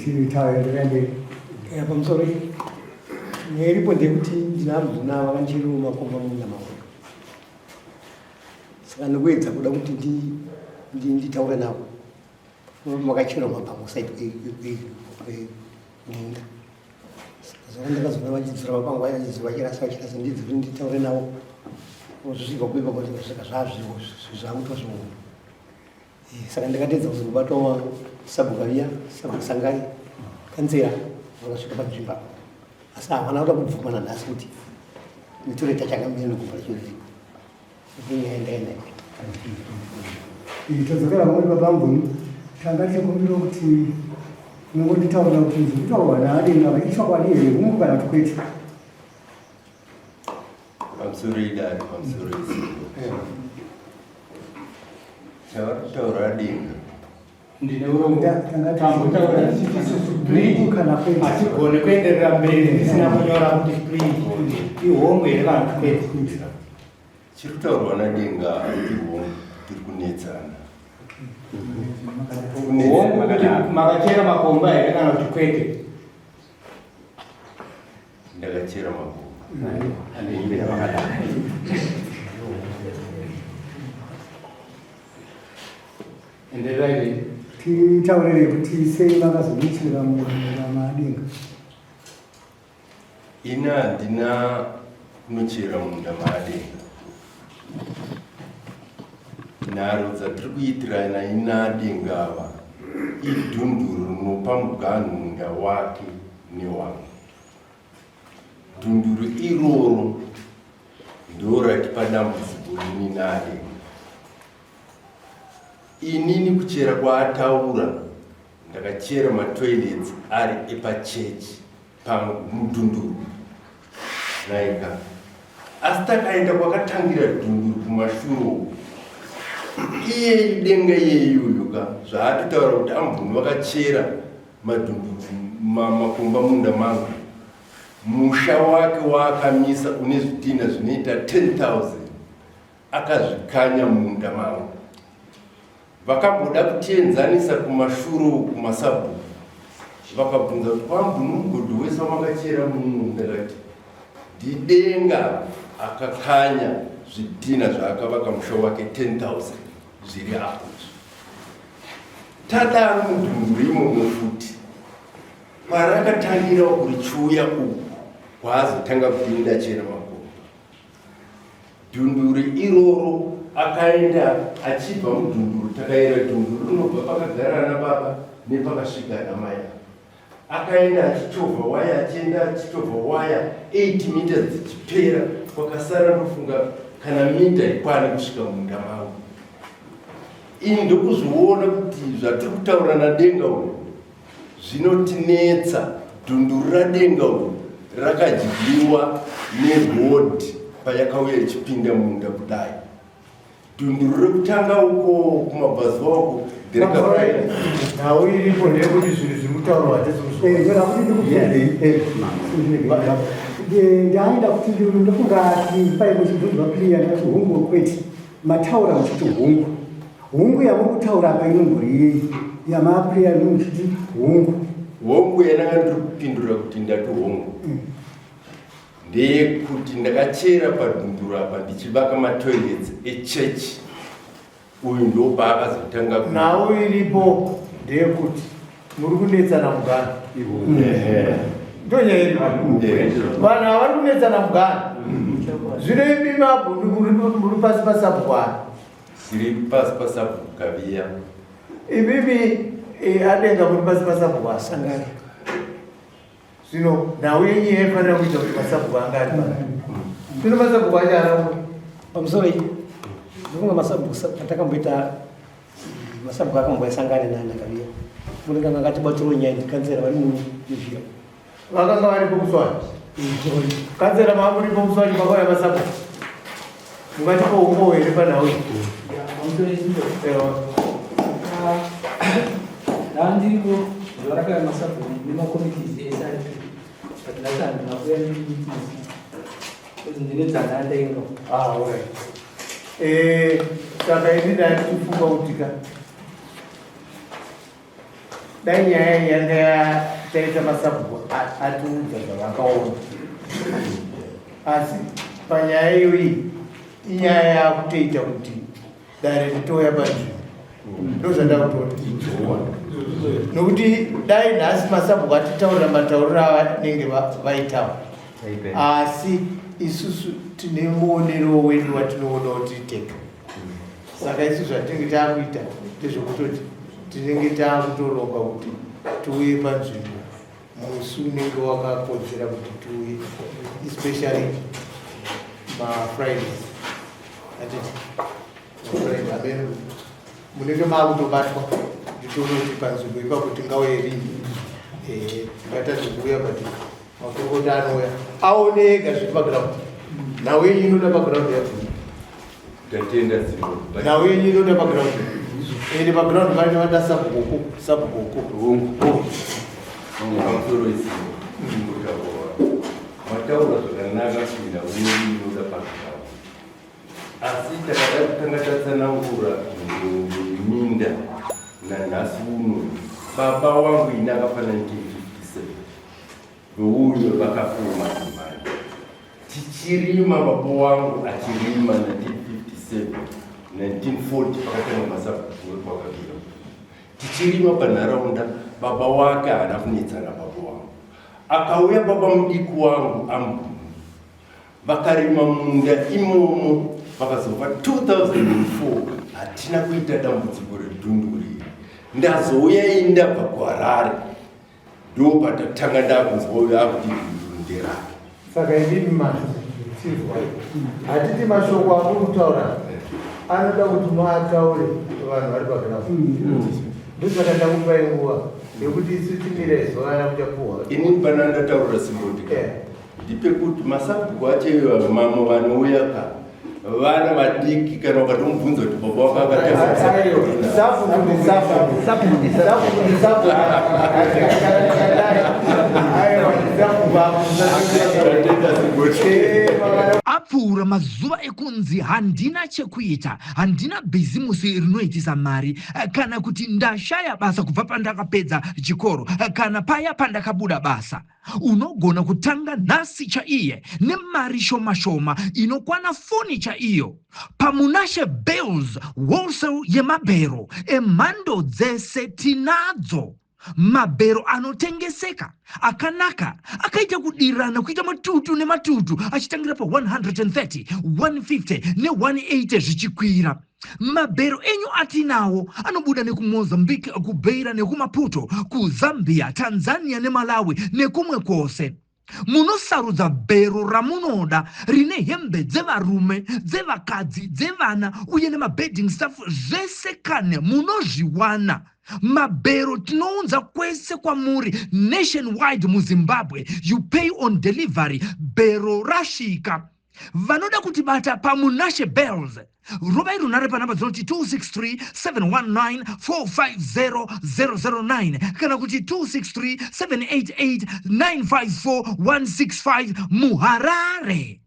Titaenderera mberi. Pamusoro nyaya iripo ndeyekuti ndina mvuna vakandicherera makomba munda mangu, saka ndikuedza kuda kuti nditaure navo. Makachera mapango side kwemunda, saka ndakazoona vachidzura mapango aya, vachidzura, vachirasa, vachirasa. Ndidzi kuti nditaure navo, zvichibva kuipa kuti svika zvazviwo zvakuitwa zvohondo. Saka ndakatedza kuzobatwa sabhuku viya, sabhuku Sangari, kanzera vakasvika panzvimbo apo, asi havana kuda kubvuma nanhasi kuti nditore tachakamira nogumba rechiriko nyaya ndaenda. Tadzokera muri babangoni, tanga tichikumbira kuti munongonditaurira kuti zviri kutaurwa naadenga ichokwadi here, hungu kana kuti kwete? Pamusoro idari, pamusoro isipo. Chavari kutaura adenga. Ndine urombo, tambotaura tichiti isusu plea kana kwete. Hatigone kuenderera mberi ndisina kunyora kuti plea ihongu here kana kuti kwete. Chiri kutaurwa nadenga ihongu, tiri kunetsana. Hongu kuti makachera makomba here kana kuti kwete? Ndakachera makomba. Endererai. Titaurire kuti sei vakazomuchera munda maadenga? Ini handina kunochera munda maadenga. Nharo dzatiri kuitirana inadenga ava idhunduru rinopa muganhu munda wake newangu. Dhunduru iroro ndo ratipa dambudziko ini naadenga. Inini kuchera kwaataura, ndakachera matoilets ari epachechi pangu mudhunduru naika, asi takaenda kwakatangira dhunduru kumashure uku, iyeyu denga iyeyuyu ka zvaatotaura kuti ambhunu vakachera madhunduru makomba munda mangu, musha wake waakamisa une zvidhinha zvinoita 10,000 akazvikanya munda mangu. Vakamboda kutienzanisa kumashure uku kumasabhuku, vakabvunza kuti kwambunu mugodhi wese wamakachera mumunda, ndakati ndidenga akakanya zvidhina zvaakavaka musha wake 10,000 zviri apo. Tadaro mudhunduru imomo futi kwarakatangira uku richiuya uku kwaazotanga kuti ndachera makomba, dhunduru iroro akaenda achibva mudhunduru. Takaera dhunduru rinobva pakagara ana baba nepakasvika ana mai. Akaenda achichovha waya, achienda achichovha waya, 8 meters dzichipera, kwakasara ndofunga kana mita ikwane kusvika munda mangu. Ini ndokuzviona kuti zvatiri kutaura nadenga uyu zvinotinetsa. Dhunduru radenga uyu rakadyiwa nerodhi payakauya ichipinda munda kudai. Dhunduru rekutanga uko kumabvazuva uko. Nhau iripo ndeyekuti zvinhu zviri kutaurwa hatisi. Ndaida kuti ndofunga pai muchibvunzwa plea, ndakati hungu kwete. Mataura muchiti hungu. Hungu yamuri kutaura apa inombori yei yamaplea muchiti hungu? Hongu yananga ndiri kupindura kuti ndati hongu ndeyekuti ndakachera padhunduru apa ndichivaka matoilets echechi. Uyu ndopaakazotanga. Nhau iripo ndeyekuti muri kunetsana mugano, ndonyaya iripo. Vanhu ava vari kunetsana mugano. Zvino imi mabhunu muri pasi pasabhuku? Tiri pasi pasabhuku Kaviya. Imimi adenga muri pasi pasabhuku? Sangari. Zvino nhau yenyu yaifanira kuita kuti masabhuku anga ari pano. Zvino masabhuku acho ara Pamusoro iyi ndofunga masabhuku atakamboita masabhuku akamboisangane naanakaviya munenge akatibatsirawo nyaya ndikanzera vari muzvira. Vakanga varipo kuswani kanzera maamuripo kuswani pakauya masabhuku, mungatipo umbowo here panhau iyi? Ewa. Ndandiripo zuva rakauya masabhuku nemakomitis ese aripo, but nhasi handina kuuya nemeetings because ndine dzana ndainga. Ah, alright. Saka ini ndaichifunga kuti ka Dai nyaya iyi yanga yataita masabhuku atiudza zvavakaona, asi panyaya iyoyi inyaya yakutoita kuti dare ritouya panzvimbo. Ndozvandakutoona, nokuti dai nhasi masabhuku atitaurira matauriro avanenge vaitawo, asi isusu tine muonero wedu watinoona kuti tega. Saka isu zvatinenge taakuita ndezvekutoti tinenge taakutoronga kuti tiuye panzvimbo musi unenge wakakodzera kuti tiuye, especially maFridays. Atiti maFriday ameno munenge maakutobatwa kuti tione kuti panzvimbo ipapo tingauye rini. Tingatadze kuuya, but makurukota anouya aone ega zviri paground. Nhau yenyu inoda paground yacho. Tatenda Simbo. Nhau yenyu inoda paground, ende paground pane vada sabhuku, sabhuku. Hongu, pamusoro isimbo kutaura, mataura zvakanaka kuti nhau yedu inoda paground, asi takada kutanga tatsanangura nhoroondo yeminda. Nanhasi uno baba wangu ini akafa 1957, veuyo vakafuma mari tichirima, baba wangu achirima 1957, 1940 pakatanga masabhuku kwakabira, tichirima panharaunda. Baba wake haana kunetsana. Baba wangu akauya, baba mudiki wangu ambuni, vakarima munda imomo, vakazobva 2004. Hatina kuita dambudziko redhunduri. Ndazouya ini ndabva kuHarare, ndo patatanga ndakunzwa uyo akuti dhunduru nderake. Saka inini machinzwa, hatiti mashoko amuri kutaura anoda kuti muataure vanhu vari paground. Ndosaka ndakupai nguva yekuti isu timire zuva ramuchapuhwa. Inini pana ndataurira Simboti ndipe kuti masabhuku acho ivo mamwe vanouya ka vana vadiki, kana ukatomubvunza kuti baba wako akatasa. Sabhuku ndisabhuku, sabhuku ndisabhuku. Aiwa, ndisabhuku. Tatenda Simboti. Apfuura mazuva ekunzi handina chekuita, handina bhizimusi rinoitisa mari, kana kuti ndashaya basa kubva pandakapedza chikoro, kana paya pandakabuda basa. Unogona kutanga nhasi chaiye nemari shoma shoma inokwana foni chaiyo. PaMunashe Bales Wholesale, yemabhero emhando dzese tinadzo. Mabhero anotengeseka akanaka, akaita kudirana, kuita matutu nematutu, achitangira pa130, 150 ne180 zvichikwira. Mabhero enyu atinawo anobuda nekuMozambique, kuBeira nekuMaputo, kuZambia, Tanzania neMalawi nekumwe kwose. Munosarudza bhero ramunoda rine hembe dzevarume, dzevakadzi, dzevana uye nemabedding stuff, zvese kane munozviwana. Mabhero tinounza kwese kwamuri nationwide muZimbabwe. You pay on delivery bhero rasvika. Vanoda kuti bata paMunashe Bales, rovai runhare panhamba dzinoti 263 719 450 009 kana kuti 263 788 954 165 muHarare.